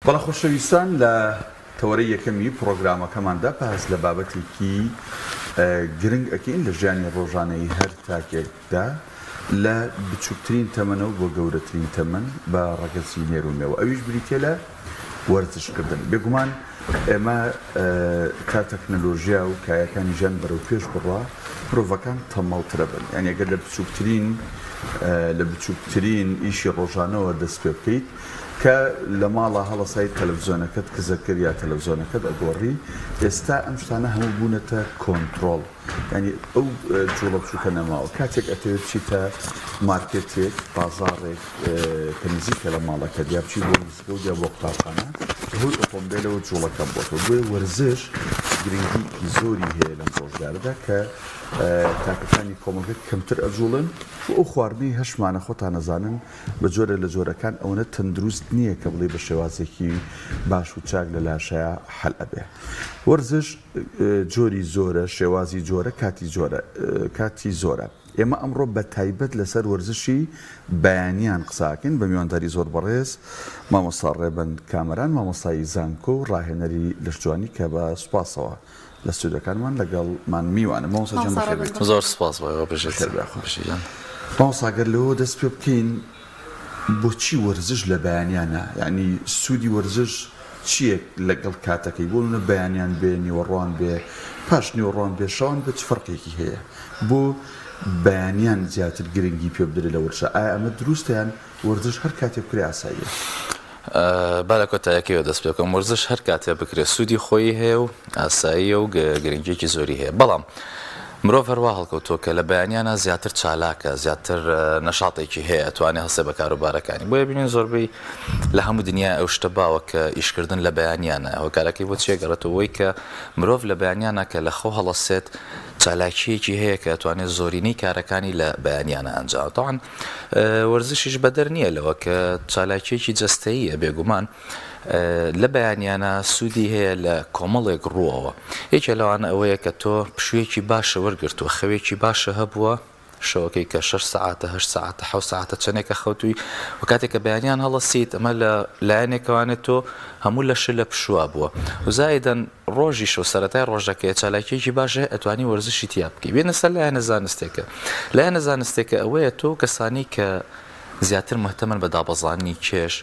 بەڵێ خۆشەویستان لە تەوەرەی یەکەمی پڕۆگرامەکەماندا باس لە بابەتێکی گرنگ ئەکەین لە ژیانی ڕۆژانەی هەر تاکێکدا لە بچووکترین تەمەنەوە بۆ گەورەترین تەمەن بە ڕەگەزی نێر و مێوە ئەویش بریتیە لە وەرزشکردن بێگومان ئێمە تا تەکنەلۆژیا و کایەکانی ژیان بەرەو پێش بڕوا مرۆڤەکان تەمەڵترە بن یانی ئەگەر لە بچووکترین لە بچووکترین ئیشی ڕۆژانەوە دەست پێ بکەیت کە لە ماڵا هەڵەسایت تەلەفزیۆنەکەت کزە کرد یا تەلەفزیۆنەکەت ئەگۆڕی ئێستا ئەم شتانە هەموو بوونەتە کۆنتڕۆڵ یانی ئەو جوڵە بچووکە نەماوە کاتێک ئەتەوێت بچیتە مارکێتێک بازاڕێک کە نزیکە لە ماڵەکەت یا بچی بۆ مزگەوت یا بۆ قوتابخانە بەهۆی ئۆتۆمبێلەوە جوڵەکەم بۆتەوە بۆیە وەرزش گرنگیکی زۆری هەیە لەم ڕۆژگارەدا کە تاکەکانی کۆمەڵگە کەمتر ئەجوڵن و ئەو خواردنەی هەشمانە خۆتان ئەزانن بە جۆرێک لە جۆرەکان ئەوەنە تەندروست نییە کە بڵێی بە شێوازێکی باش و چاک لە لاشەیا حەل ئەبێ. وەرزش جۆری زۆرە، شێوازی جۆرە، کاتی جۆرە، کاتی زۆرە. ئێمە ئەمڕۆ بە تایبەت لەسەر وەرزشی بەیانیان قسە ئەکەین بە میوانداری زۆر بەڕێز مامۆستا ڕێبەند کامەران مامۆستای زانکۆ و ڕاهێنەری لەشجوانی کە بە سوپاسەوە لە ستۆدیۆکانمان لەگەڵمان میوانە. مامۆستا گیان بەخێر بێیت. زۆر سوپاس بۆ ئێوە بژیت. بەخێر بێ یاخوا. مامۆستا گەر لەوەوە دەست پێ بکەین بۆچی وەرزش لە بەیانیانە یانی سوودی وەرزش چییە لەگەڵ کاتەکەی بۆ نمونە بەیانیان بێ نیوەڕۆان بێ پاش نیوەڕۆان بێ شەوان بێ چ فەرقێکی هەیە بۆ بەیانیان زیاتر گرنگی پێ بدرێ لە وەرزشا ئایا ئەمە دروستە یان وەرزش هەر کاتێ بکرێ ئاساییە؟ با لە کۆتایەکەیەوە دەست پێ بکەم وەرزش هەر کاتێ بکرێت سوودی خۆیی هەیە و ئاساییە و گرنگیەکی زۆری هەیە بەڵام مرۆڤ هەروا هەڵکەوتووە کە لە بەیانیانە زیاتر چالاکە زیاتر نەشاتێکی هەیە ئەتوانێ هەستێ بە کاروبارەکانی بۆیە بینین زۆربەی لە هەموو دنیا ئەو شتە باوە کە ئیشکردن لە بەیانیانە هۆکارەکەی بۆ چیە گەڕێتەوە بۆی کە مرۆڤ لە بەیانیانە کە لە خەو هەڵەسێت چالاکیەکی هەیە کە ئەتوانێت زۆرینەی کارەکانی لە بەیانیانە ئەنجام تاوان وەرزشیش بەدەر نییە لەوە کە چالاکیەکی جەستەییە بێگومان لە بەیانیانە سوودی هەیە لە کۆمەڵێک ڕووەوە یەکێ لەوانە ئەوەیە کە تۆ پشوویەکی باشە وەرگرتووە خەوێکی باشە هەبووە شەوەکەی کە 6 سەعاتە 8 سەعاتە 7 سەعاتە چەندێکە خەوتووی و کاتێک کە بەیانیان هەڵەسیت ئەمە لە لایەنێکەوانێت تۆ هەموو لەشت لە پشووا بووە و زایدەن ڕۆژیشە و سەرەتای ڕۆژەکەیە چالاکیەکی باش هەیە ئەتوانی وەرزشی تیا بکەی بێنە سەر لایەنە زانستێکە لایەنە زانستێکە ئەوەیە تۆ کەسانی کە زیاتر مهتەمن بە دابەزاندنی کێش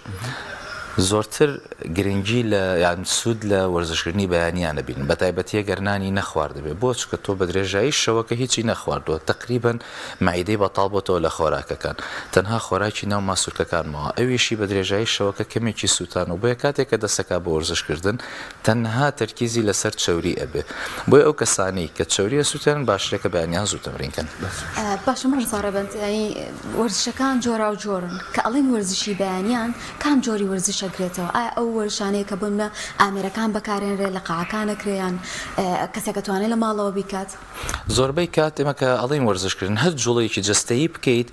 زۆرتر گرنگی لە یان سوود لە وەرزشکردنی بەیانیان دەبینن بە تایبەتی ئەگەر نانی نەخواردبێ بۆ چونکە تۆ بە درێژایی شەوەکە هیچی نەخواردووە تەقریبەن مەعیدەی بەتاڵ بۆتەوە لە خۆراکەکان تەنها خۆراکی ناو ماسولکەکان ماوە ئەویشی بە درێژایی شەوەکە کەمێکی سووتان و بۆیە کاتێک کە دەستەکا بە وەرزشکردن تەنها تەرکیزی لەسەر چەوری ئەبێ بۆیە ئەو کەسانەی کە چەوری ئەسوتێنن باشترە کە بەیانیان زوو تەمرین کەن. باشە مامۆستا ڕێبەند یانی وەرزشەکان جۆراو جۆرن کە ئەڵێن وەرزشی بەیانیان کام جۆری وەرزش ئەگرێتەوە ئایا ئەو وەرزشانەیە کە بۆنمونە ئامێرەکان بەکارێنرێ لە قاعەکان ئەکرێ یان کەسێک ئەتوانێ لە ماڵەوە بیکات؟ زۆربەی کات ئێمە کە ئەڵێین وەرزشکردن هەر جوڵەیەکی جەستەیی بکەیت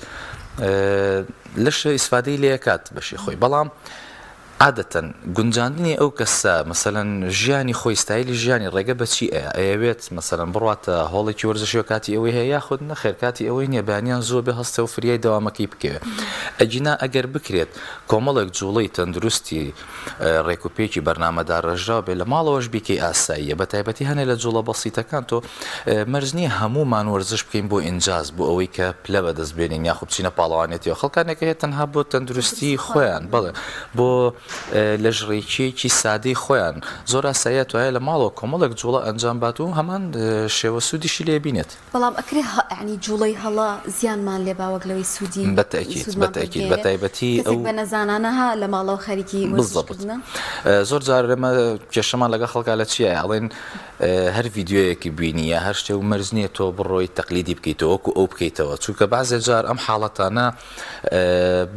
لەش ئیسفادەی لێ ئەکات بەشی خۆی بەڵام عادەتەن گونجاندنی ئەو کەسە مەسەلەن ژیانی خۆی ستایلی ژیانی ڕێگە بە چی ئەیا ئەیەوێت مەسەلەن بڕواتە هۆڵێکی وەرزشیەوە کاتی ئەوەی هەیە یاخود نەخێر کاتی ئەوەی نییە بەیانیان زووە بێ هەستێ و فریای دەوامەکەی بکەوێ ئەگینا ئەگەر بکرێت کۆمەڵێک جوڵەی تەندروستی ڕێک و پێکی بەرنامەداڕێژراو بێ لە ماڵەوەش بیکەی ئاساییە بە تایبەتی هەنێ لە جوڵە بەسیتەکان تۆ مەرج نییە هەموومان وەرزش بکەین بۆ ئینجاز بۆ ئەوەی کە پلە بەدەست بێنین یاخود بچینە پاڵەوانێتیەوە خەڵکانێک هەیە تەنها بۆ تەندروستی خۆیان بەڵێ بۆ لەشڕێکیەکی سادەی خۆیان زۆر ئاساییە توایە لە ماڵەوە کۆمەڵێک جوڵە ئەنجام بات و هەمان شێوە سوودیشی لێ بینێت. بەڵام ئەکرێ یانی جوڵەی هەڵە زیانمان لێ با وەک لەوەی سوودی بەتەئکید سوودمان پێ بەتەئکید بگەیەنێ بەتایبەتی کەسێک ئەو بە نەزانانە ها لە ماڵەوە خەریکی وەرزش بالضبط کردنە. زۆر جار ئێمە کێشەمان لەگەڵ خەڵکا لە چیایە ئەڵێن هەر ڤیدیۆیەکی بینی یا هەر شتێ و مەرج نییە تۆ بڕۆی تەقلیدی بکەیتەوە وەکو ئەو بکەیتەوە چونکە بەعزێ جار ئەم حاڵەتانە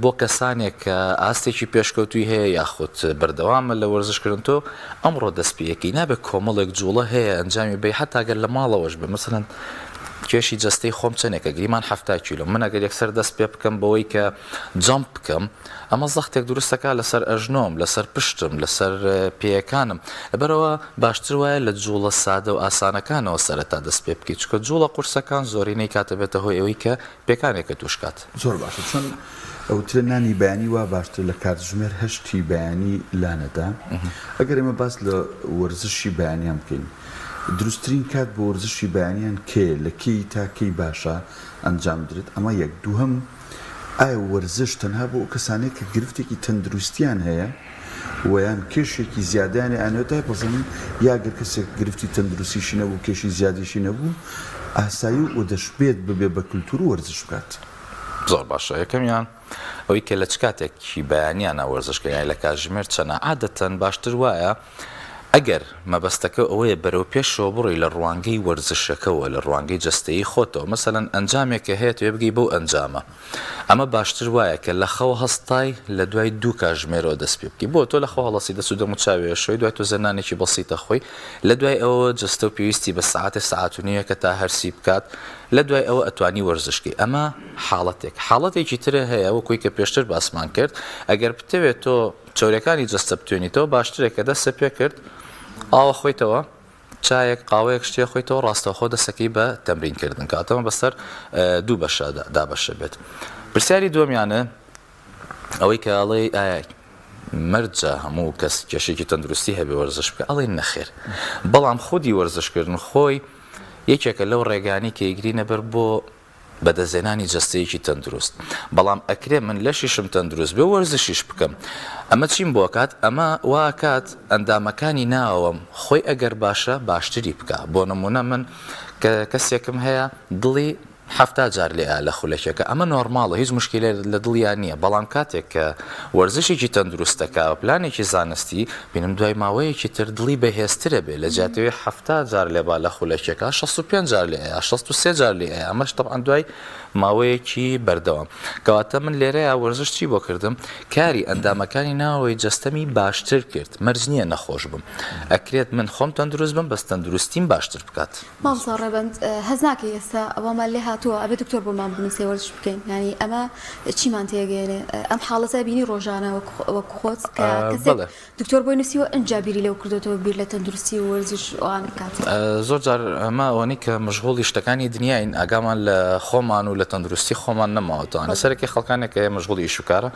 بۆ کەسانێک کە ئاستێکی پێشکەوتوی هەیە یاخود بەردەوامە لە وەرزشکردن تۆ ئەمڕۆ دەست پێیەکەی نابێت کۆمەڵێک جوڵە هەیە ئەنجامی بەی حتا گەر لە ماڵەوەش بێ مەسەلەن کێشی جەستەی خۆم چەندێکە گریمان 70 کیلۆ من ئەگەر یەکسەر دەست پێ بکەم بەوەی کە jump بکەم ئەمە زەختێک دروست دەکات لەسەر ئەژنۆم لەسەر پشتم لەسەر پێیەکانم لەبەرئەوە باشتر وایە لە جوڵە سادە و ئاسانەکانەوە سەرەتا دەست پێ بکەیت چونکە جوڵە قورسەکان زۆرینەی کات دەبێتە هۆی ئەوەی کە پێکانێکت توش کات. زۆر باشە چۆن ئەوترێ نانی بەیانی وا باشترە لە کاتژمێر هەشتی بەیانی لانەدا. ئەگەر ئێمە باس لە وەرزشی بەیانیان بکەین، دروستترین کات بۆ وەرزشی بەیانیان کەیە؟ لە کەی تا کەی باشە ئەنجام بدرێت؟ ئەمە یەک. دووهەم، ئایا وەرزش تەنها بۆ ئەو کەسانەیە کە گرفتێکی تەندروستیان هەیە و یان کێشێکی زیادەیان هەیە ئەیانەوێت دایبەزێنن یا گەر کەسێک گرفتی تەندروستیشی نەبوو کێشی زیادیشی نەبوو ئاسایی و دەشبێت ببێ بە کلتور و وەرزش بکات؟ زۆر باشە یەکەمیان ئەوەی کە لە چ کاتێکی بەیانیانە وەرزش کەین یانی لە کاتژمێر چەنە عادەتەن باشتر وایە ئەگەر مەبەستەکە ئەوەیە بەرەو پێشەوە بڕۆی لە ڕوانگەی وەرزشەکەوە لە ڕوانگەی جەستەیی خۆتەوە مەسەلەن ئەنجامێکە هەیە تۆ بگەی بەو ئەنجامە ئەمە باشتر وایە کە لە خەو هەستای لە دوای دوو کاژمێرەوە دەست پێ بکەی بۆ تۆ لە خەو هەڵەسی دەست و دەم و چاوی ئەشۆی دوای تۆزێ نانێکی بەسیتە خۆی لە دوای ئەوەوە جەستە و پێویستی بە سەعاتێ سەعات و نیوێکە تا هەرسی بکات لە دوای ئەوە ئەتوانی وەرزش کەی ئەمە حاڵەتێک حاڵەتێکی ترە هەیە وەکوی کە پێشتر باسمان کرد ئەگەر بتەوێت تۆ چەوریەکانی جەستە بتوێنیتەوە باشترە کە دەستت پێ کرد ئاوە خۆیتەوە چایەک قاوەیەک شتێ خۆیتەوە ڕاستەوخۆ دەسەکەی بە تەمرین کردن کاتەمە بەسەر دوو بەشە دابەشە بێت پرسیاری دووەمیانە ئەوەی کە ئەڵێ ئایا مەرجە هەموو کەس کێشێکی تەندروستی هەبێ وەرزش بکە ئەڵێ نەخێر بەڵام خودی وەرزشکردن خۆی یەکێکە لەو ڕێگانی کە یگرینە بەر بۆ بەدەستهێنانی جەستەیەکی تەندروست بەڵام ئەکرێ من لەشیشم تەندروست بێ وەرزشیش بکەم ئەمە چیم بۆ ئەکات ئەمە وا ئەکات ئەندامەکانی ناوەوەم خۆی ئەگەر باشە باشتری بکا بۆ نمونە من کە کەسێکم هەیە دڵی 70 جار لێ لە خولەکێکە ئەمە نۆرماڵە هیچ مشکلە لە دڵیا نییە بەڵام کاتێک کە وەرزشێکی تەندروست دەکا و پلانێکی زانستی بینم دوای ماوەیەکی تر دڵی بەهێزترە بێ لە جیاتەوەی 70 جار لێبا لە خولەکێکا 65 جار لێ ئەیا 63 جار لێ ئەیا ئەمەش تەبعەن دوای ماوەیەکی بەردەوام کەواتە من لێرەیا وەرزش چی بۆ کردم کاری ئەندامەکانی ناوەوەی جەستەمی باشتر کرد مەرج نییە نەخۆش بم ئەکرێت من خۆم تەندروست بم بەس تەندروستیم باشتر بکات. مامۆستا ڕێبەند هەست ناکەی ئێستا ئەوەمان لێ هاتووە ئەبێ دکتۆر بۆمان بنووسێ وەرزش بکەین یانی ئەمە چیمان تێگەیەنێ ئەم حاڵەتە بینی ڕۆژانە وەک خۆت کە کەسێک دکتۆر بۆی نووسیوە ئینجا بیری لەو کردۆتەوە بیر لە تەندروستی و وەرزش ئەوان بکات. زۆر جار ئەمە ئەوەنەی کە مەشغوڵی شتەکانی دنیاین ئاگامان لە خۆمان و لە تەندروستی خۆمان نەماوەتەوە سەرەکی خەڵکانێک هەیە مەشغوڵی ئیش و کارە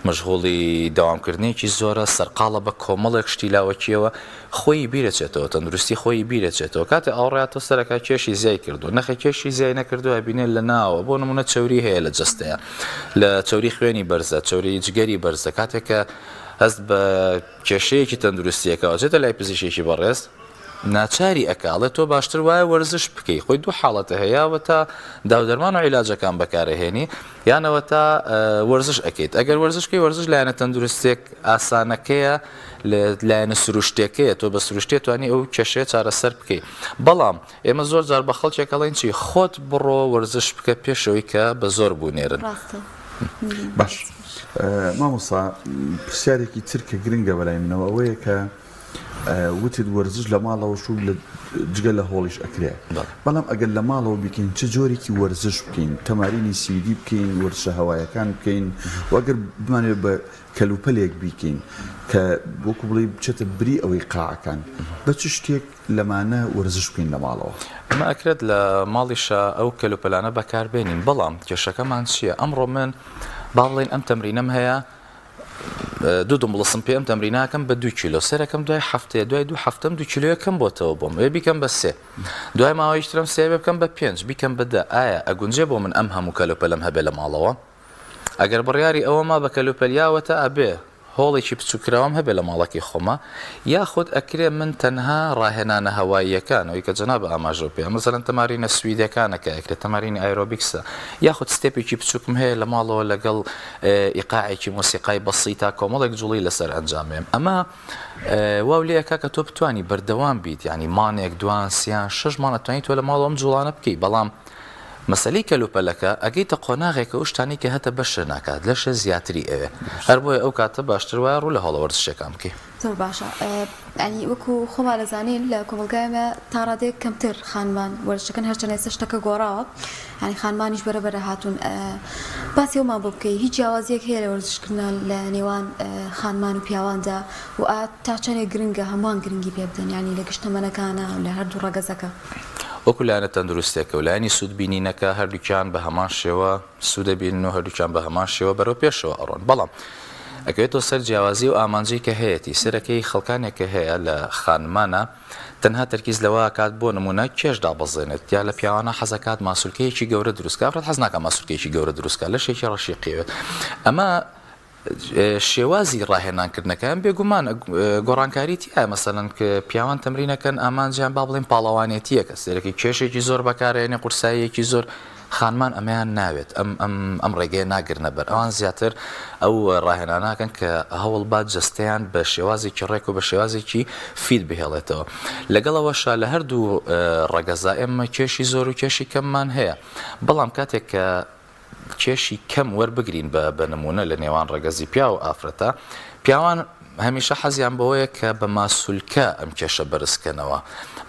مەشغوڵی دەوامکردنێکی زۆرە سەرقاڵە بە کۆمەڵێک شتی لاوەکیەوە خۆیی بیرەچێتەوە تەندروستی خۆیی بیرەچێتەوە کاتێ ئاوڕاتەوە سەرەکا کێشی زیای کردووە نەخێ کێشی زیای نەکردووە ئەبینێ لە ناوە بۆ نمونە چەوری هەیە لە جەستەیە لە چەوری خوێنی بەرزە چەوری جگەری بەرزە کاتێک کە هەست بە کێشەیەکی تەندروستیەکەوە چێتە لای پزیشکێکی بەڕێز ناچاری ئەکا ئەڵێ تۆ باشتر وایە وەرزش بکەی خۆی دوو حاڵەتە هەیە ئەوەتا داودەرمان و عیلاجەکان بەکارەهێنی یان ئەوەتا وەرزش ئەکەیت ئەگەر وەرزش بکەی وەرزش لایەنە تەندروستێک ئاسانەکەیە لایەنە سروشتێکەیە تۆ بە سروشتێ توانی ئەو کێشەیە چارەسەر بکەی بەڵام ئێمە زۆر جار بە خەڵکێک ئەڵێن چی خۆت بڕۆ وەرزش بکە پێشەوەی کە بە زۆر بوو نێرن. ڕاستە. باش مامۆستا پرسیارێکی تر کە گرنگە بەلای منەوە ئەوەیە کە وتت وەرزش لە ماڵەوەش و جگە لە هۆڵیش ئەکرێ بەڵام ئەگەر لە ماڵەوە بیکەین چ جۆرێکی وەرزش بکەین تەمارینی سویدی بکەین وەرزشە هەوایەکان بکەین و ئەگەر بمانەوێت بە کەلوپەلێک بیکەین کە وەکو بڵێی بچێتە بری ئەوەی قاعەکان بە چ شتێک لەمانە وەرزش بکەین لە ماڵەوە؟ ئەمە ئەکرێت لە ماڵیشا ئەو کەلوپەلانە بەکاربێنین بەڵام کێشەکەمان چییە ئەمڕۆ من با بڵێین ئەم تەمرینەم هەیە دوو دمبڵسم پێ ئەم تەمرینە ئەکەم بە دوو کیلۆ سەرەکەم دوای هەفتەیە دوای دوو هەفتەم دوو کیلۆیە کەم بۆتەوە بۆم ئێ بیکەم بە سێ دوای ماوەیەکی ترم سێ بێ بکەم بە پێنج بیکەم بە دە ئایا ئەگونجێ بۆ من ئەم هەموو کەلوپەلەم هەبێ لە ماڵەوە؟ ئەگەر بڕیاری ئەوەما بە کەلوپەلیاوەتە ئەبێ هۆڵێکی بچوککراوەم هەبێ لە ماڵەکەی خۆما یاخود ئەکرێ من تەنها ڕاهێنانە هەواییەکان ئەوەی کە جەنابت ئاماژەو پێ مەسەلەن تەمارینە سویدەکانە کە ئەکرێ تەمارینی ئایرۆبیکسە یاخود ستێپێکی بچوکم هەیە لە ماڵەوە لەگەڵ ئیقاعێکی مۆسیقای بەسیتا کۆمەڵێک جوڵەی لەسەر ئەنجام بێم ئەمە واو لێ ئەکا کە تۆ بتوانی بەردەوام بیت یعنی مانێک دوان سیان شەش مانگ ئەتوانی تۆ لە ماڵەوە ئەم جوڵانە بکەی بەڵام مەسەلەی کەلوپەلەکە ئەگەیتە قۆناغێک ئەو شتانەی کە هەتە بەشە ناکات لەشە زیاتری ئەوێ هەر بۆیە ئەو کاتە باشتر وایە ڕوو لە هۆڵە وەرزشیەکان بکەی. زۆر باشە یانی وەکو خۆمان ئەزانین لە کۆمەڵگای ئێمە تا ڕادەیەک کەمتر خانمان وەرزش دەکەن هەرچەند ئێستا شتەکە گۆڕاوە یانی خانمانیش بەرە بەرە هاتوون باسی ئەومان بۆ بکەی هیچ جیاوازیەک هەیە لە وەرزشکردنا لە نێوان خانمان و پیاواندا و تا چەندێک گرنگە هەمووان گرنگی پێ بدەن یانی لە گشت تەمەنەکانە لە هەردوو ڕەگەزەکە. وەکو لایەنە تەندروستیەکە و لایەنی سوود بینینەکە هەردووکیان بە هەمان شێوە سوودەبینن و هەردووکیان بە هەمان شێوە بەرەو پێشەوە ئەڕۆن. بەڵام ئەکەوێتەوە سەر جیاوازی و ئامانجی کە هەیەتی. سەرەکەی خەڵکانێک کە هەیە لە خانمانە تەنها تەرکیز لەوە ئەکات بۆ نموونە کێش دابەزێنێت یا لە پیاوانە حەزەکات ماسولکەیەکی گەورە دروست کا، ئافرەت حەز ناکات ماسولکەیەکی گەورە دروست کا، لەشێکی ڕەشیقی ئەوێت. ئەمە شێوازی ڕاهێنان کردنەکەیان بێگومان گۆڕانکاری تیایە، مەسەلەن پیاوان تەمرینەکەن ئامانجیان با بڵێین پاڵەوانێتیەکە، سەیرەکەی کێشێکی زۆر بەکارئێنێ قورساییەکی زۆر، خانمان ئەمەیان ناوێت ئەم ئەم ئەم ڕێگەیە ناگرنە بەر، ئەوان زیاتر ئەو ڕاهێنانە ئەکەن کە هەوڵ با جەستەیان بە شێوازێکی ڕێک و بە شێوازێکی fit بهێڵێتەوە. لەگەڵ ئەوەشا لە هەردوو ڕەگەزا ئێمە کێشی زۆر و کێشی کەممان هەیە، بەڵام کاتێک کە کێشی کەم وەربگرین بە بە نموونە لە نێوان ڕەگەزی پیاو و ئافرەتە، پیاوان هەمیشە حەزیان بەوەیە کە بە ماسولکە ئەم کێشە بەرز کەنەوە،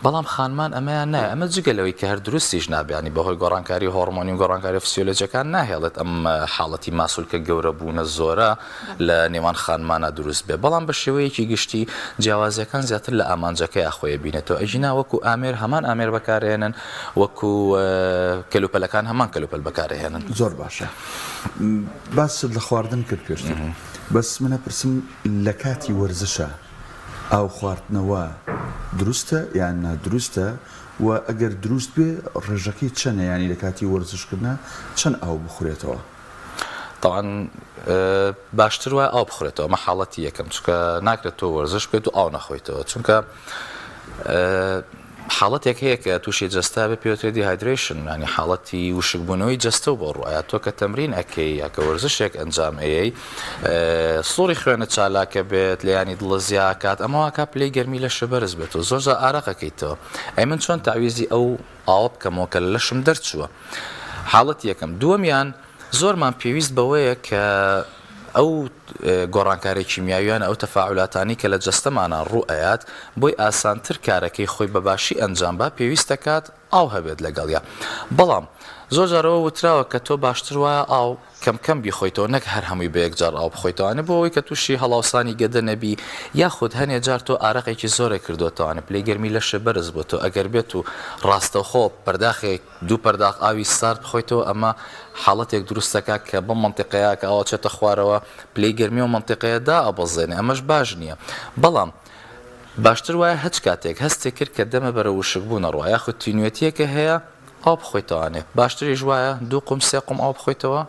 بەڵام خانمان ئەمەیان نایە، ئەمە جگە لەوەی کە هەر دروستیش نابێ، یانی بەهۆی گۆڕانکاری هۆڕمۆنی و گۆڕانکاریە فسیۆلۆجیەکان ناهێڵێت ئەم حاڵەتی ماسولکە گەورە بوونە زۆرە لە نێوان خانمانا دروست بێ، بەڵام بە شێوەیەکی گشتی جیاوازیەکان زیاتر لە ئامانجەکەیا خۆی ئەبینێتەوە، ئەگینا وەکو ئامێر هەمان ئامێر بەکارئەهێنن، وەکو کەلوپەلەکان هەمان کەلوپەل بەکارئەهێنن. زۆر باشە باست لە خواردن کرد پێشتر بەس من ئەپرسم لە کاتی وەرزشا ئاو خواردنەوە دروستە یان نادروستە و ئەگەر دروست بێ ڕێژەکەی چەنە یانی لە کاتی وەرزش کردنا چەند ئاو بخورێتەوە؟ تەوان باشتر وایە ئاو بخورێتەوە ئەمە حاڵەتی یەکەم چونکە ناکرێت تۆ وەرزش بکەیت و ئاو نەخۆیتەوە چونکە حاڵەتێک هەیە کە تووشی جەستە بێ پێوترێت dehydration یانی حاڵەتی وشکبوونەوەی جەستە و بۆ ڕوایە تۆ کە تەمرین ئەکەی یا کە وەرزشێک ئەنجام ئەیەی سوڕی خوێنت چالاکە بێت لێیانی دڵە زیاکات ئەمە واکا پلەی گەرمی لەشە بەرز بێتەوە زۆر جار ئارەقەکەیتەوە ئەی من چۆن تەعویزی ئەو ئاوە بکەمەوە کە لە لەشم دەرچووە حاڵەتی یەکەم دووەمیان زۆرمان پێویست بەوەیە کە ئەو گۆڕانکاریە کیمیاویانە، ئەو تەفاعولاتانەی کە لە جەستەمانا ڕوو ئەیات، بۆی ئاسانتر کارەکەی خۆی بە باشی ئەنجام با، پێویست دەکات ئاو هەبێت لەگەڵیا. بەڵام زۆر جار ئەوە وتراوە کە تۆ باشتر وایە ئاو کەم کەم بیخۆیتەوە نەک هەر هەمووی بە یەکجار ئاو بخۆیتەوانێ بۆ ئەوەی کە تووشی هەڵاوسانی گەدە نەبی یاخود هەنێ جار تۆ ئارەقێکی زۆرت کردۆتەوانێ پلەی گەرمی لەشت بەرز بۆتەوە ئەگەر بێت و ڕاستەوخۆ پەرداخێک دوو پەرداخ ئاوی سارد بخۆیتەوە ئەمە حاڵەتێک دروست دەکات کە بەم مەنتیقەیە کە ئاو ئەچێتە خوارەوە پلەی گەرمی ئەو مەنتیقەیە دائەبەزێنێ ئەمەش باش نییە بەڵام باشتر وایە هەچ کاتێک هەستێک کرد کە دەمە بەرەو وشکبوون ئەڕوا یاخود تینوێتیەکە هەیە ئاو بخۆیتەوانێ باشتریش وایە دوو قوم سێ قوم ئاو بخۆیتەوە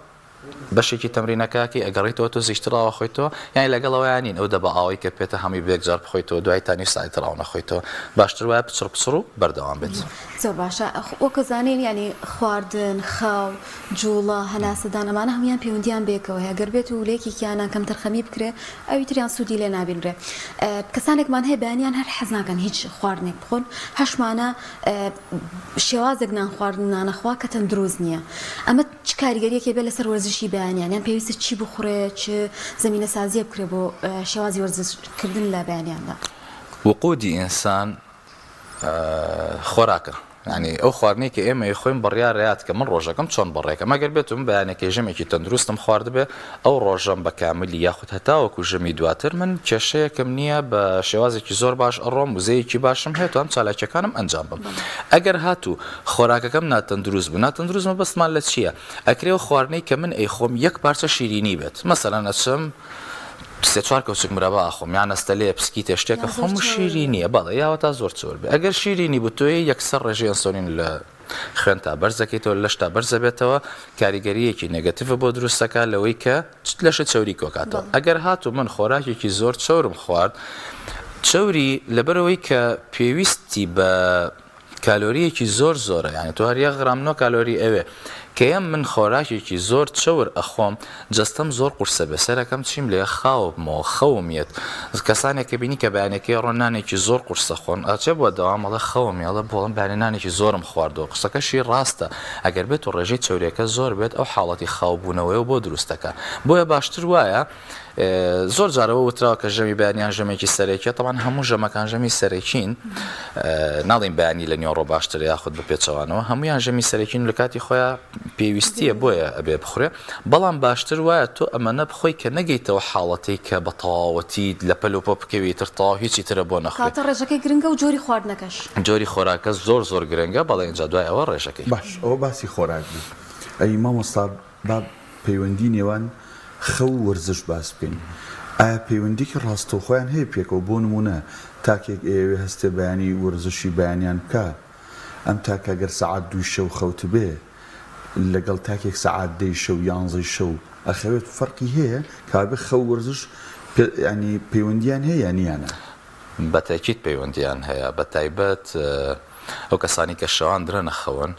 بەشێکی تەمرینەکە ئەکەی ئەگەڕێیتەوە تۆزێکی تر ئاو ئەخۆیتەوە یانی لەگەڵ ئەوەیا نین ئەو دەبە ئاوەی کە پێتە هەمووی بە یەکجار بخۆیتەوە دوای تا نیو سەعاتی تر ئاو نەخۆیتەوە باشتر وایە پچڕ پچڕ و بەردەوام بێت. زۆر باشە وەک ئەزانین یانی خواردن، خەو، جوڵە، هەناسەدان ئەمانە هەموویان پەیوەندیان بەیەکەوە هەیە گەر بێت و لە یەکێکیانە کەمتەرخەمی بکرێ ئەوی تریان سوودی لێ نابینرێ کەسانێکمان هەیە بەیانیان هەر حەز ناکەن هیچ خواردنێک بخۆن هەشمانە شێوازێک نان خواردن نانەخوا کە تەندروست نییە ئەمە چ کاریگەریەکی ئەبێت لەسەر وەرزشی بەیانیان یان پێویستە چی بخورێ چ زەمینەسازیەک بکرێ بۆ شێوازی وەرزش کردن لە بەیانیاندا؟ وقودی ئینسان خۆراکە یانی ئەو خواردنەی کە ئێمە ئەیخۆین بڕیارە یاد کە من ڕۆژەکەم چۆن بەڕێکەم ئەگەر بێت و من بەیانەکەی ژەمێکی تەندروستم خواردبێ ئەو ڕۆژەم بە کاملی یاخود هەتاوەکو ژەمی دواتر من کێشەیەکم نییە بە شێوازێکی زۆر باش ئەڕۆم وزەیەکی باشم هەیە توام چالاکیەکانم ئەنجام بم ئەگەر هاتوو خۆراکەکەم ناتەندروست بوو، ناتەندروست مەبەستمان لە چییە؟ ئەکرێ ئەو خواردنەی کە من ئەیخۆم یەک پارچە شیرینی بێت، مەسەلەن ئەچم سێ چوار کەوچک مرەبا ئەخۆم یا نەستەلەیە پسکیتێ شتێکە یا زۆر خۆم و چەور شیرینیە، بەڵێ یاوەتا زۆر چەور بێ. ئەگەر شیرینی بوو تۆ یەکسەر ڕێژەی ئەنسۆلین لە خوێنتا بەرز دەکەیتەوە، لە لەشتا بەرز دەبێتەوە، کاریگەرییەکی negative بۆ دروست دەکات لەوەی کە لەشت چەوری کۆکاتەوە. بەڵێ. ئەگەر هاتوو من خۆراکێکی زۆر چەورم خوارد، چەوری لەبەرئەوەی کە پێویستی بە کالۆریەکی زۆر زۆرە یانی تۆ هەر یەک غرام نۆ کالۆری ئەوێ کەیەم من خۆراکێکی زۆر چەور ئەخۆم جەستەم زۆر قورسە بێ سەرەکەم چیم لێ خاوبمەوە خەوم یەت کەسانێک کە بینی کە بەیانەکەی ڕۆن نانێکی زۆر قورسە خۆن ئەچێ بۆ دەوام ئەڵێ خەوم یە ئەڵێ بۆڵم بەیانی نانێکی زۆرم خواردووە قسەکەشی ڕاستە ئەگەر بێت و ڕێژەی چەوریەکە زۆر بێت ئەو حاڵەتی خاوبوونەوەیە بۆ دروستەکە بۆیە باشتر وایە زۆر جار ئەوە وتراوە کە ژەمی بەیانیان ژەمێکی سەرەکیە تەبعەن هەموو ژەمەکان ژەمی سەرەکین ناڵین بەیانی لە نیۆڕۆ باشترە یاخود بە پێچەوانەوە هەمویان ژەمی سەرەکین لە کاتی خۆیان پێویستیە بۆیە ئەبێ بخورێ بەڵام باشتر وایە تۆ ئەمەنە بخۆی کە نەگەیتەوە حاڵەتەی کە بە تەواوەتی لە پەل و پۆ بکەوی تر تەواو هیچی ترە بۆ نەخورێ. کەواتە ڕێژەکەی گرنگە و جۆری خواردنەکەش. جۆری خۆراکە زۆر زۆر گرنگە بەڵێ ئینجا دوای ئەوە ڕێژەکەی. باش ئەوە باسی خۆراک بوو ئەی مامۆستا با پەیوەندی نێوان خەو و وەرزش باس بکەین ئایا پەیوەندیکی ڕاستەوخۆیان هەیە پێکەوە بۆ نموونە تاکێک ئەیەوێ هەستێ بەیانی وەرزشی بەیانیان بکا ئەم تاکە گەر سەعات دووی شەو خەوتبێ لەگەڵ تاکێک سەعات دەی شەو یانزەی شەو ئەخەوێت فەرقی هەیە؟ کەوابێ خەو وەرزش یانی پەیوەندیان هەیە یا نیانە؟ بە تەئکید پەیوەندیان هەیە بە تایبەت ئەو کەسانەی کە شەوان درەنە خەون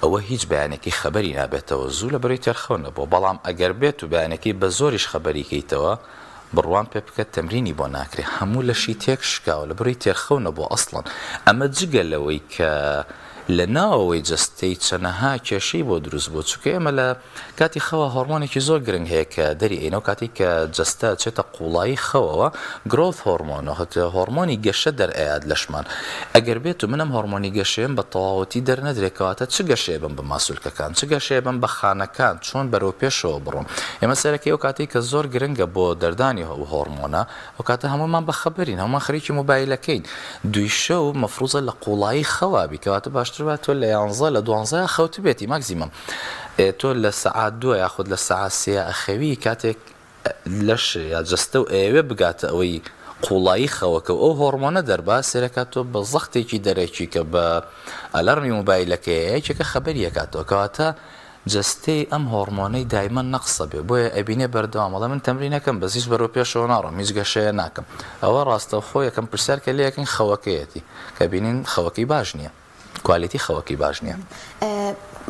ئەوە هیچ بەیانەکەی خەبەری نابێتەوە زوو لەبەرەی تێرخەو نەبووە بەڵام ئەگەر بێت و بەیانەکەی بە زۆریش خەبەری کەیتەوە بڕوام پێ بکە تەمرینی بۆ ناکرێ هەموو لەشی تێک شکاوە لەبەرەی تێرخەو نەبووە ئەسڵەن ئەمە جگە لەوەی کە لە ناوەوەی جەستەی چەنەها کێشەی بۆ دروست بووە چونکە ئێمە لە کاتی خەوا هۆرمۆنێکی زۆر گرنگ هەیە کە دەری ئەین ئەو کاتەی کە جەستە ئەچێتە قوڵایی خەوەوە growth hormone هۆرمۆنی گەشە دەرئەیات لەشمان ئەگەر بێت و من ئەم هۆرمۆنی گەشەیەم بە تەواوەتی دەرنەدرێ کەواتە چ گەشەیە بم بە ماسولکەکان چ گەشەیە بم بە خانەکان چۆن بەرەو پێشەوە بڕۆم ئێمە سەرەکەی ئەو کاتەی کە زۆر گرنگە بۆ دەردانی ئەو هۆرمۆنە ئەو کاتە هەموومان بە خەبەرین هەموومان خەریکی مۆبایلەکەین دووی شەو مەفروزە لە قوڵایی خەوا بی کەواتە باشتر وایە تۆ لە یانزە لە دوانزەیا خەوتبێتی ماکزیمەم ئێ تۆ لە سەعات دووە یاخود لە سەعات سێیا ئەخەوی کاتێک لەش یا جەستە و ئەیەوێ بگاتە ئەوەی قوڵایی خەوەکە و ئەو هۆڕمۆنە دەربا سێرەکات تۆ بە زەختێکی دەرەکی کە بە ئەلارمی مۆبایلەکەیە یەکێکە خەبەری ئەکاتەوە کەواتە جەستەی ئەم هۆڕمۆنەی دایمەن نەقسە بێ بۆیە ئەبینێ بەردەوام ئەڵێ من تەمرینەکەم بەس هیچ بەرەو پێشەوە ناڕۆم هیچ گەشەیە ناکەم ئەوە ڕاستەوخۆ یەکەم پرسیار کە لێ ئەکەین خەوەکەیەتی کە بینین خەوەکەی باش نییە quality خەوەکەی باش نییە.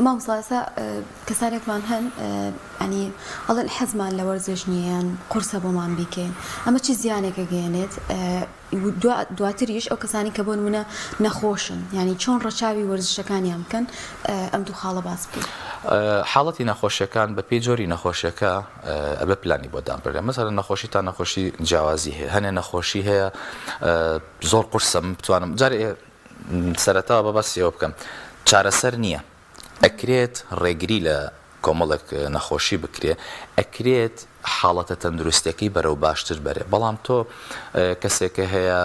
مامۆستا ئێستا کەسانێکمان هەن ینی ئەڵێن حەزمان لە وەرزش نییە یان قورسە بۆمان بیکەین ئەمە چی زیانێک ئەگەیەنێت دواتریش ئەو کەسانی کە بۆ نمونە نەخۆشن یانی چۆن ڕەچاوی وەرزشەکانیان بکەن ئەم دوو خاڵە باس بکەین. حاڵەتی نەخۆشیەکان بە پێی جۆری نەخۆشیەکە ئەبێ پلانی بۆ دابنرێ مەسەلەن نەخۆشی تا نەخۆشی جیاوازی هەیە هەنێ نەخۆشی هەیە زۆر قورسە من بتوانم جارێ سەرەتاوە بە باسی ئەوە بکەم چارەسەر نییە ئەکرێت ڕێگری لە کۆمەڵێک نەخۆشی بکرێ ئەکرێت حاڵەتە تەندروستیەکەی بەرەو باشتر بەرێ بەڵام تۆ کەسێکە هەیە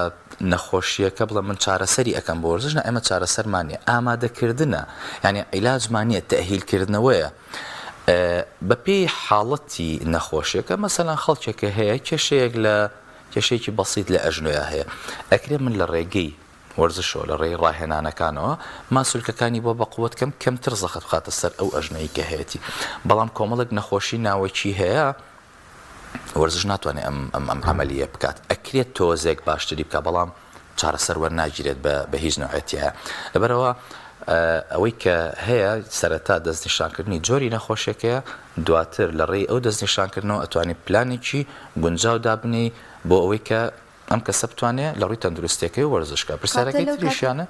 نەخۆشیەکە بڵێ من چارەسەری ئەکەم بۆ وەرزش نا ئێمە چارەسەرمان نیە ئامادەکردنە یعنی عیلاجمان نیە تەئهیلکردنەوەیە بەپێی حاڵەتی نەخۆشیەکە مەسەلەن خەڵکێکە هەیە کێشەیەک لە کێشەیەکی بەسیت لە ئەژنۆیا هەیە ئەکرێ من لە ڕێگەی وەرزشەوە لە ڕێی ڕاهێنانەکانەوە ماسولکەکانی بۆ بەقوەت کەم کەمتر زەخت بخاتە سەر ئەو ئەژنۆی کە هەیەتی بەڵام کۆمەڵێک نەخۆشی ناوەکی هەیە وەرزش ناتوانێت ئەم ئەم ئەم عەمەلیە بکات ئەکرێت تۆزێک باشتری بکات بەڵام چارەسەر وەرناگیرێت بە بە هیچ نوعێتیە لەبەرەوە ئەوەی کە هەیە سەرەتا دەستنیشانکردنی جۆری نەخۆشیەکەیە دواتر لە ڕێی ئەو دەستنیشانکردنەوە ئەتوانی پلانێکی گونجاو دابنێی بۆ ئەوەی کە ئەم کەسە بتوانێ لە ڕووی تەندروستیەکەی وەرزش کا پرسیارەکەی تریشیانە.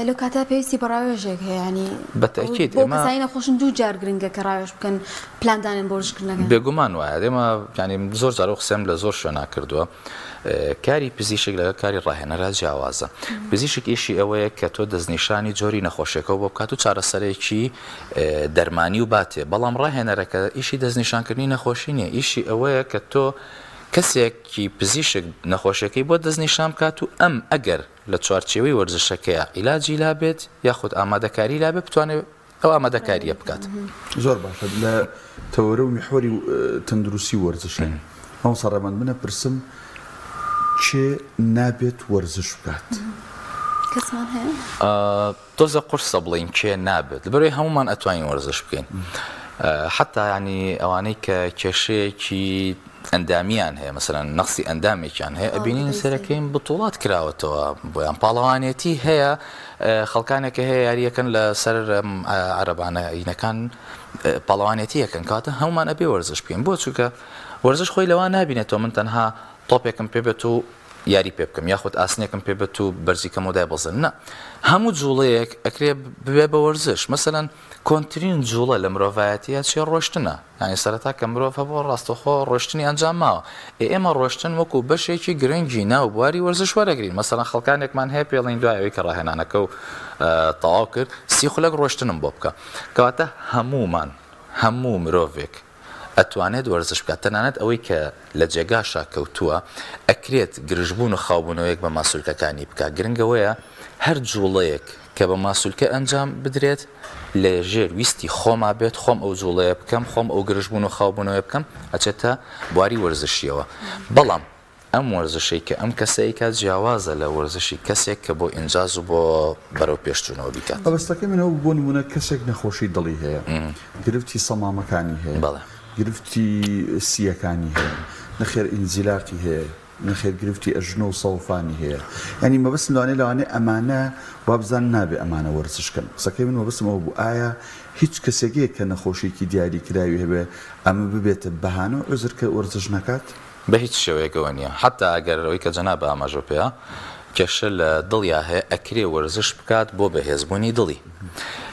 لەو کاتە پێویستی بە ڕاوێژێک هەیە ینی بە تەئکید بۆ کەسانی نەخۆشن دوو جار گرنگە کە ڕاوێژ بکەن پلان دانێن بۆ وەرزشکردنەکە. بێگومان وایە ئێمە یانی زۆر جار ئەو قسەم لە زۆر شوێنا کردووە کاری پزیشک لەگەڵ کاری ڕاهێنەرا جیاوازە پزیشک ئیشی ئەوەیە کە تۆ دەستنیشانی جۆری نەخۆشیەکەو بۆ بکات و چارەسەرێکی دەرمانی و باتێ بەڵام ڕاهێنەرەکە ئیشی دەستنیشانکردنی نەخۆشی نییە ئیشی ئەوەیە کە تۆ کەسێکی پزیشک نەخۆشیەکەی بۆ دەستنیشان بکات و ئەم ئەگەر لە چوارچێوەی وەرزشەکەیا عیلاجی لابێت یاخود ئامادەکاری لابێت بتوانێت ئەو ئامادەکارییە بکات. زۆر باشە لە تەوەرە و میحوەری تەندروستی و وەرزشین مامۆستا ڕێبەند من ئەپرسم کێ نابێت وەرزش بکات؟ کەسمان هەیە؟ تۆزە قورسە بڵێین کێ نابێت لەبەرئەوەی هەموومان ئەتوانین وەرزش بکەین حتا ینی ئەوانەی کە کێشەیەکی ئەندامیان هەیە مەسەلەن نەقسی ئەندامێکیان هەیە ئەبینین سەرەکەین بتوڵات کراوەتەوە بۆیان پاڵەوانێتی هەیە خەڵکانێکە هەیە یاریەکەن لە سەر عەرەبانە ئینەکان پاڵەوانێتی یەکەن کاتە هەمومان ئەبێ وەرزش بکەین بۆ چونکە وەرزش خۆی لەوە نابینێتەوە من تەنها تۆپێکم پێ بێت و یاری پێ بکەم یاخود ئاسنێکم پێ بێت و بەرزی کەمەوە دایبەزێنم نا هەموو جوڵەیەک ئەکرێ ببێ بە وەرزش مەسەلەن کۆنترین جوڵە لە مرۆڤایەتیە چیە ڕۆشتنە یانی سەرەتا کە مرۆڤ هەبووە ڕاستەخۆ ڕۆشتنی ئەنجام ماوە ئێ ئێمە ڕۆشتن وەکو بەشێکی گرنگی ناو بواری وەرزش وەرەگرین مەسەلەن خەڵکانێکمان هەیە پێڵین دوای ئەوەی کە ڕاهێنانەکە و تەواو کرد سی خولەک ڕۆشتنم بۆ بکە کەواتە هەموومان هەموو مرۆڤێک ئەتوانێت وەرزش بکات تەنانەت ئەوەی کە لە جێگاشا کەوتووە ئەکرێت گرژبوون و خاوبوونەوەیەک بە ماسولکەکانی بکات گرنگ ئەوەیە هەر جوڵەیەک کە بە ماسولکە ئەنجام بدرێت لە ژێر ویستی خۆما بێت خۆم ئەو جوڵەیە بکەم خۆم ئەو گرژبوون و خاوبوونەوەیە بکەم ئەچێتە بواری وەرزشیەوە بەڵام ئەم وەرزشەی کە ئەم کەسە ئەیکات جیاوازە لە وەرزشی کەسێک کە بۆ ئینجاز و بۆ بەرەو پێشچوونەوە بیکات. مەبەستەکەی من ئەوە بوو بۆ نموونە کەسێک نەخۆشی دڵی هەیە، گرفتی سەمامەکانی هەیە، گرفتی سییەکانی هەیە، نەخێر ئینزیلاقی هەیە، نەخێر گرفتی ئەژنۆ و سەوفانی هەیە، یانی مەبەستم لەوانەیە لەوانەیە ئەمانە وابزانن نابێ ئەمانە وەرزش کەن. قسەکەی من مەبەستم ئەوە بوو ئایا هیچ کەسێک هەیە کە نەخۆشیەکی دیاری کراوی هەبێ ئەمە ببێتە بەهانە و عوزر کە وەرزش نەکات؟ بە هیچ شێوەیەک ئەوە نیە حەتا ئەگەر ئەوەی کە جەنابت ئاماژەو پێیا کێشە لە دڵیا هەیە ئەکرێ وەرزش بکات بۆ بەهێزبوونی دڵی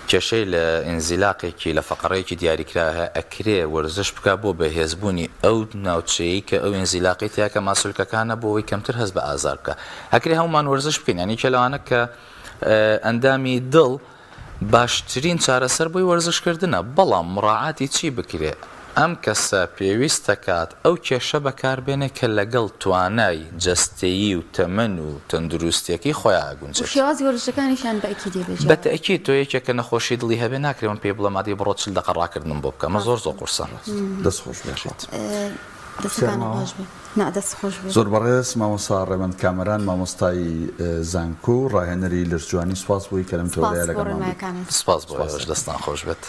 کێشەی لە ئینزیلاقێکی لە فەقەڕەیەکی دیاریکراو هەیە ئەکرێ وەرزش بکات بۆ بەهێزبوونی ئەو ناوچەیەی کە ئەو ئینزیلاقەی تیا کە ماسولکەکانە بۆ ئەوەی کەمتر هەست بە ئازار بکات ئەکرێ هەموومان وەرزش بکەین یانی کێ لەوانە کە ئەندامی دڵ باشترین چارەسەر بۆی وەرزشکردنە، بەڵام مڕاعاتی چی بکرێ؟ ئەم کەسە پێویستەکات ئەو کێشە بەکاربێنێ کە لەگەڵ توانای جەستەیی و تەمەن و تەندروستیەکەی خۆیا و ئەگونجێت. شێوازی وەرزشەکانیشیان بە ئەکید یە بێ بە جیاواز. تەئکید تۆ یەکێک کە نەخۆشی دڵی هەبێ ناکرێ من پێی بڵێم ئەدی بڕۆ 40 دەقە ڕاکردنم بۆ بکە ئەمە زۆر زۆر قورسە. دەست خۆش بێ. دەستەکانت خۆش بێ. نا دەست خۆش بێ. زۆر بەڕێز مامۆستا ڕێبەند کامەران مامۆستای زانکۆ و ڕاهێنەری لەشجوانی سوپاس بۆی کە لەم سپاس تەوەرەیە بۆ لەگەڵمان بوویت. ڕێنمایەکانت. سپاس بۆ ئێوەش دەستان خۆش بێت.